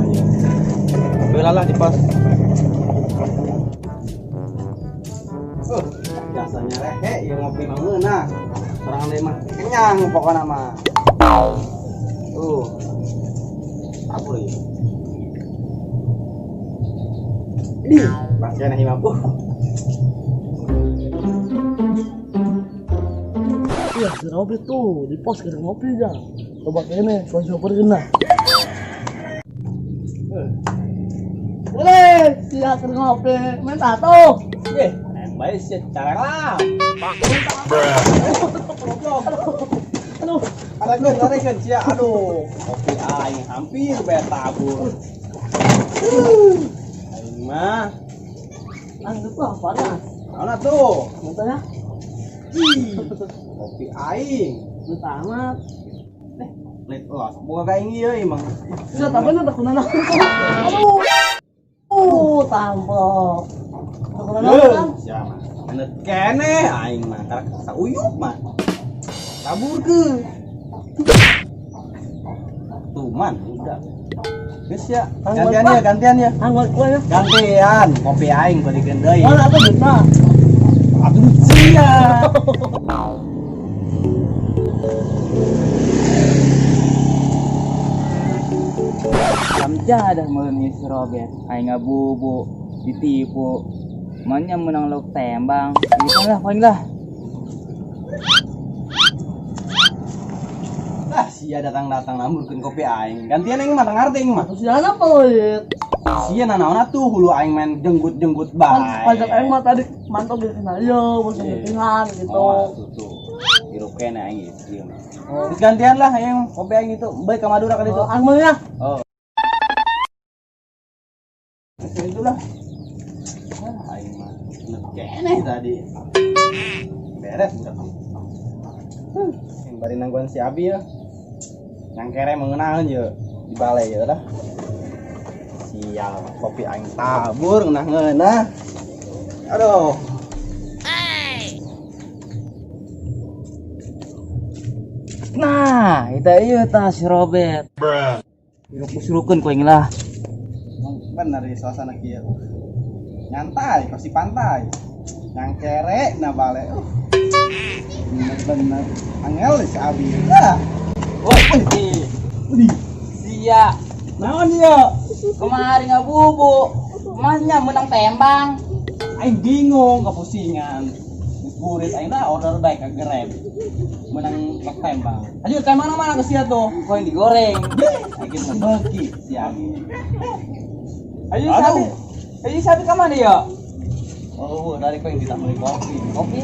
mah ya. Bela lah di pos. Biasanya rehe ya ngopi mah ngeunah. Sorangan deui mah kenyang pokona mah. Tuh. Tabur ieu. Di, bangkena imah. Iya, si Robert tuh di pos kita ngopi ya. Coba kene, konsumper kena. Boleh, siap keur ngopi, main tato. Baik sih cara lah. Aduh, Ada sia, aduh. Kopi aing hampir bae tabur. Aing mah, lanjut lah panas. mana tuh? Minta ya, Ih, kopi aing. minta amat. Lit los, buka ka aing ieu emang. Sudah tapi nanti aku nana. Aduh, tampok. Aku nana kan. Sia mah. Enet keneh aing mah, karak sauyup mah. Tabur ke. Tuh man, udah. Geus ya, gantian ya, gantian ya. Anggot gua ya. Gantian, kopi aing balikeun deui. Mana tuh bisa? Aduh sia. Jam jadah meureun si Robert. Aing ngabubu, ditipu. Manya menang lauk tembang. Ini lah paling lah. Ah, sia datang-datang lamburkeun kopi aing. Gantian aing mah ngarti aing mah. Terus jalan apa lo, Yit? Sia nanaon atuh hulu aing main jenggut-jenggut Kan bae. pajak aing mah tadi mantau gitu nah, iya, bos Iya. gitu. Oh, atuh tuh. Hirup kene aing ieu mah. Terus gantian lah aing kopi aing itu bae ka Madura ka ditu. Oh, angmel ya. Oh. Terus itulah. Ah, aing mah enet keneh tadi. Beres budak. Yang bari nangguan si Abi ya. Yang kere mengenahan ye di balai ya dah. Sial, kopi aing tabur ngeunah-ngeunah. Aduh. Nah, itu ieu tah si Robert. Hirup usurukeun ku aing lah. Bener di suasana kieu. Nyantai, pasti pantai. Yang kere na bale. Bener-bener angel si Abi. Ah. Woi, sia. Naon ieu? Kemari ngabubu. Manya menang tembang. Aing bingung kepusingan. Burit aing dah order baik ke Grab. Menang tok tembang. Ayo tembang mana ke sia tuh? Kau yang digoreng. Aing mah beuki si Abi. Ayo Aduh. sapi. Ayo sapi ka mana ya? Oh, dari kau yang ditambah kopi. Kopi.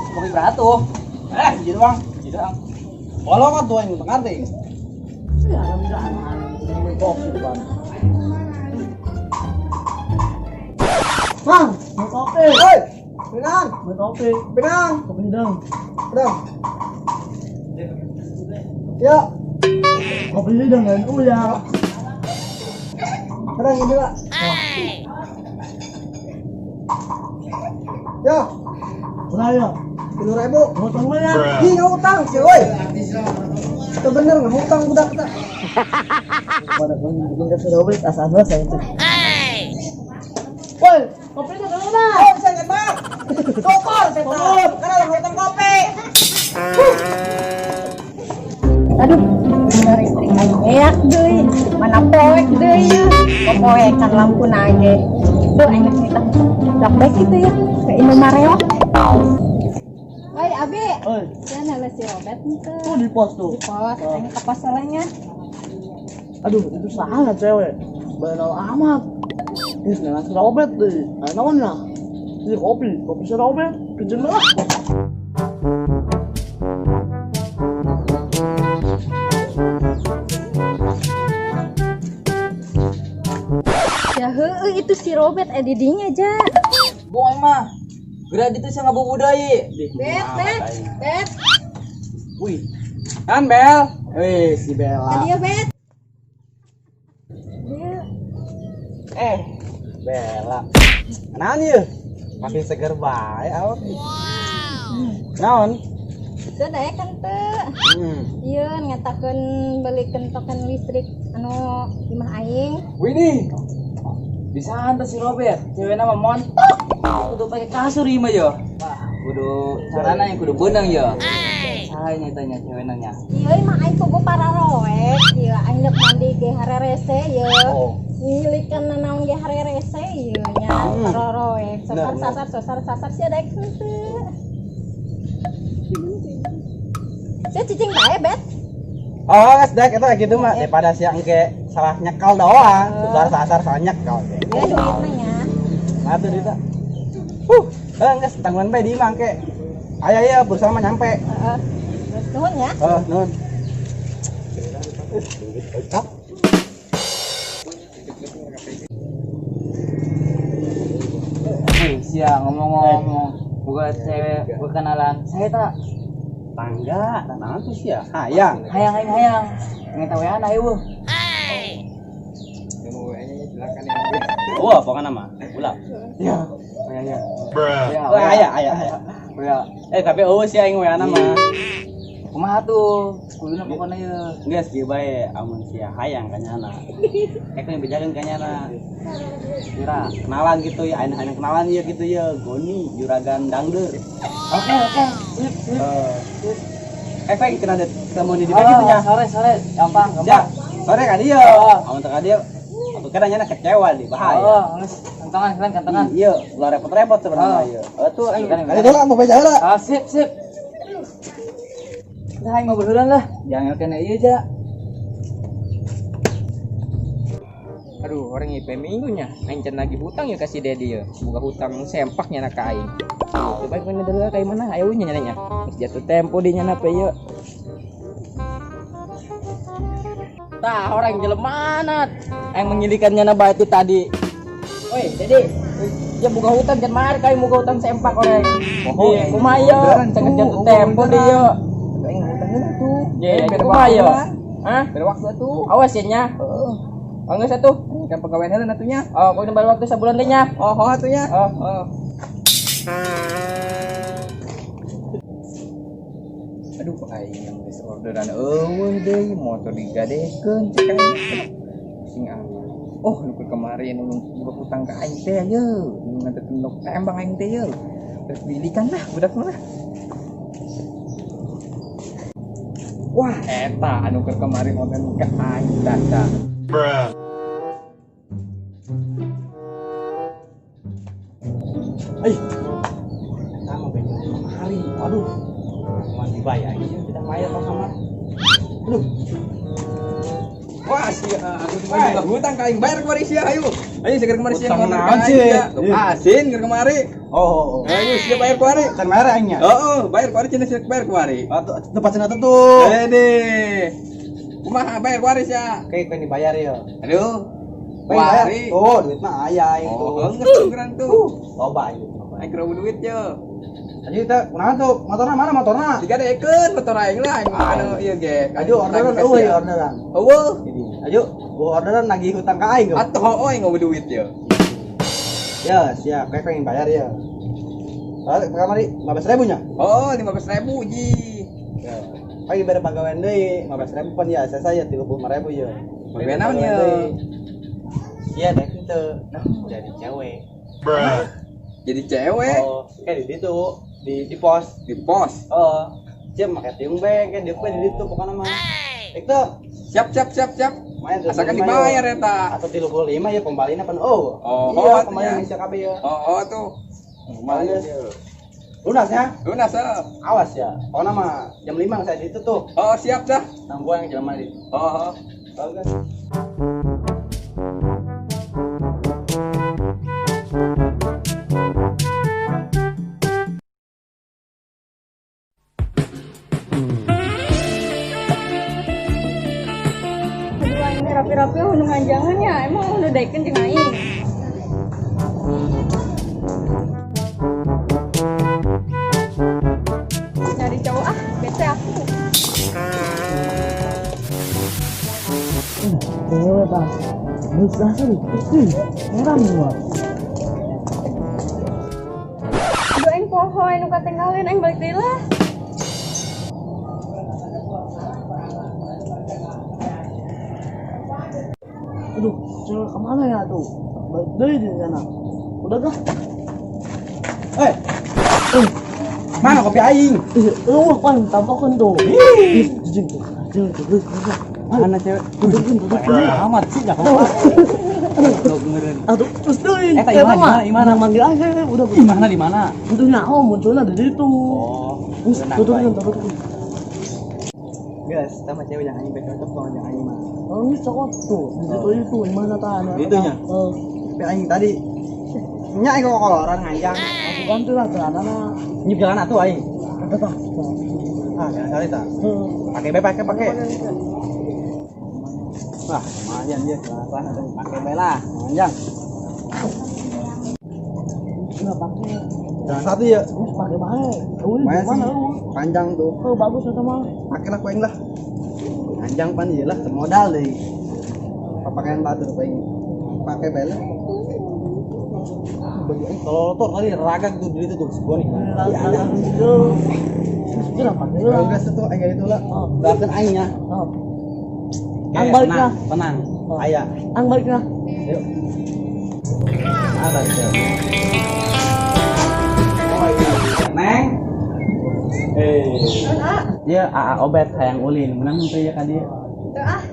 Kopi berapa tuh? Eh, gitu bang. Gitu ang. Walau mah tuh yang ngerti. Ya, alhamdulillah. Beli kopi, Bang. Bang, mau kopi. Woi, Pinang, Mau kopi. Pinang, Kopi dong. Pinang. Ya, Kopi dengan uya. Pinang ini lah. Ya, Udah ya. 10.000. Mau utang ya? Ih, nggak utang sih, woi. Itu bener nggak utang budak kita. Pada gua bikin ke Robert asal saya itu. Woi, kopinya ke mana? Oh, bisa nyebar. Syukur, setan. Karena lo utang kopi. Aduh, bener istri aing eak deui, mana poek deui ya. Popoekan lampu nage. Tuh aing cerita. Dak baik gitu ya ke Indomaret. Woi, Abi. Oi, Sia nala si Robert henteu. tuh di pos tuh. Di pos, aing ke pos salahnya. Aduh, itu salah cewek. Benar amat. Ini senang si Robert deh. Nah, naon lah. Ini kopi, kopi si Robert. Pinjam lah. Ya heueuh itu si Robert didinya aja. Bohong aing mah. Geura ditu sia ngabubu deui. Bet, bet, bet. Wih. Kan Bel? Wih, si Bella. Dia bet. Dia Bella. Naon ieu? Makin seger bae awak. Naon? Teu daek kan teu. Ieu ngetakeun belikeun token listrik anu imah aing. Widih. Bisa hantar si Robert, cewek nama montok. Kudu pakai kasur ieu mah yo. Wah, kudu carana yang kudu beunang yo. Saya nyatanya cewek nanya. Ieu imah aing kugu pararoek, ieu aing deuk mandi ge harerese ieu. Oh. Ngilikan nanaon ge harerese ieu nya pararoek. Sasar sasar sasar sasar sia daek henteu. Sia cicing bae, Bet. Oh, geus daek eta gitu mah daripada sia engke salah nyekal doang, sasar sasar salah nyekal. Ieu duitna nya. Nah tuh duitna. Geus tanggungan bae di imah engke. Ayo ayo bersama nyampe. Heeh. Terus nuhun ya. Oh, nuhun. Hei, sia ngomong-ngomong, bukan cewek berkenalan. Saya tak Tangga, tangan tuh sia. Hayang. hayang hayang hayang. Nggak tahu ya, ayo. Wah, pokoknya mah ulah. Ya, ya, ya. Oh, aya aya aya. Ya. Tapi eueuh sia aing weana mah. Kumaha tuh? Kuduna pokoknya ya. Geus kieu bae amun sia hayang ka nyana. Ek yang bejakeun ka nyana. Kira. Kenalan gitu ya, aing hayang kenalan ieu gitu ya, Goni juragan dangdeur. Oke, oke. Sip, sip. Peng kena ketemu di dieu gitu nya. Sore, sore. Gampang, Ya, gampang. sore ka dieu. Oh. Amun teu ka dieu, atuh kada nyana kecewa di bahaya. Oh, geus. Kantongan, kalian kantongan. Iya, ulah repot-repot sebenarnya Oh. ieu. Atuh aing Kan, kali dulu mau beja heula. Ah, sip, sip. Dah, aing ngobrol lah. Jangan kena ieu aja. Aduh, orang IP minggunya. Aing can lagi hutang ya kasih Dedi ya. Buka hutang sempaknya nak ka aing. Coba mana dulu kayak mana? Ayo nya nyanya. Geus jatuh tempo di nyana pe ieu. Tah, orang jelema Aing mengilikan nyana bae itu tadi. Oi, Dedi. Dia buka hutang can mari kayak buka hutang sempak orang. Oh, Iya, kumaha ieu? Cenget jatuh tempo di ieu. Aing hutangnya tuh. Ye, kumaha ieu? Hah? Beda waktu tuh. Awas ya nya. Heeh. Oh, geus atuh. Kan pegawai heula atunya. Oh, kau nambah waktu sebulan deh nya. Oh, oh atunya. Oh, oh. Aduh, aing yang geus orderan eueuh deui, motor digadekeun cek aing. Pusing amat. Oh, nu keur kemarin nu buka hutang ka aing teh ye, nu nganteun nok tembang aing teh ye. Terus dilikan lah budak mah. Wah, eta anu keur kemarin konten ka aing tah. Ai. Sama beja kemari. Waduh. Mandi bae aing ieu tidak mayar kok sama. Aduh. Wah, sia, aku cuma buka hutang ka aing bayar kemari sia, ayo. Ayo segera kemari sia Hutang konten ka naon aing sih? sia. Asin keur kemari. Oh, oh, oh. Ayo sia bayar kemari. Can bayar aingnya. Oh, bayar kemari cenah sia bayar kemari. Atuh tempat cenah tuh. Dede. Kumaha bayar kemari sia? Oke, kau dibayar ya. Aduh. Bayar. Wari. Oh, duit mah aya aing tuh. Oh, geus tukeran tuh. Loba aing. Loba. Aing keur duit ye. Ayo kita kunaon tuh? Motorna mana motorna? Digadekeun motor aing lah aing mah anu ieu ge. Ayo orderan eueuh ya orderan. Eueuh. Ayo, gua orderan nagih hutang ka aing. Atuh heueuh aing eueuh duit ye. Ya, siap. Kayak pengen bayar ya. Balik kamari 15.000 nya. Oh, 15.000 ji. Ya. Pagi bayar pagawean deui, 15.000 pan ya, saya saya 35.000 ya. Pagawean naon ya? Iya, dek itu. Nah, jadi cewek. Jadi cewek Oh, kayak di situ, di pos. di pos. Oh, dia make tiung beng, kayak dia di situ pokoknya mah. Itu Siap siap siap siap. main Asalkan dibayar eta. Atau 35 ya kembalinya pan oh. Oh, iya, oh, kembali atunya. Indonesia KB ya. Oh, oh tuh. Kembali. Lunas ya? Lunas eh. Awas ya. Pokoknya mah jam 5 saya di situ tuh. Oh, siap dah. Nangguan yang jelema di. Oh, oh. Tahu kan? Aduh aing rapi-rapi nu nganjangan nya, emang nu daekeun jeung aing. Cari cowok ah, bete aku. Cewek tah. Geus asli. Ih, heran gua. Aduh aing poho aing nu katinggalin aing balik deui lah. Aduh, cewek kemana ya tuh? Balik deui di sana. Udah kah? Eh. Mana kopi aing? Ih, eueuh pan tampokeun tuh. Ih, jing tuh. Cewek tuh, tuh, tuh. Mana cewek? Tutukin, tutukin. Amat sih dah kok. Goblok meureun. Aduh, terus deui. Eh, tah, Eta imah, mah, di mana, mana manggil aja, udah. Di mana di mana? Itu nyaho munculnya di situ. Oh, Terus tenang, tutukin, baik. tutukin. Guys, sama cewek yang aing cocok sama yang aing mah. Oh, ini cokot tuh. Di situ itu gimana tahan? Di itunya? Eh, Tapi aing tadi nya aing kok koloran nganjang. aku ganti lah celana mah. Nyip jalan atuh aing. Ada tah. Ah, jangan kali tah. Heeh. Pakai be, pakai pakai. Wah, lumayan ya, celana ada pakai be lah, panjang. Enggak pakai. Jangan satu ya. Terus pakai bae. Euy, Lumayan gimana sih. lu? Panjang tuh. Oh, bagus itu mah. Pakai lah ku aing lah. Panjang pan ieu lah, modal deui. Pakaian batur ku aing. Pakai be lah. Baju aing tolol tadi raga gitu di itu tuh gua nih. Iya, ada. Terus kira pakai lah. Kalau geus tuh aing itu lah. Oh. Bahkan aing ya. Oh. Oke, Ang balik tenang, lah. tenang. Oh. Aya. Ang balik lah. Yuk. Ada cewek. Neng. Eh. Ya, AA Obet hayang ulin, menang teu ya ka dieu. Tuh ah.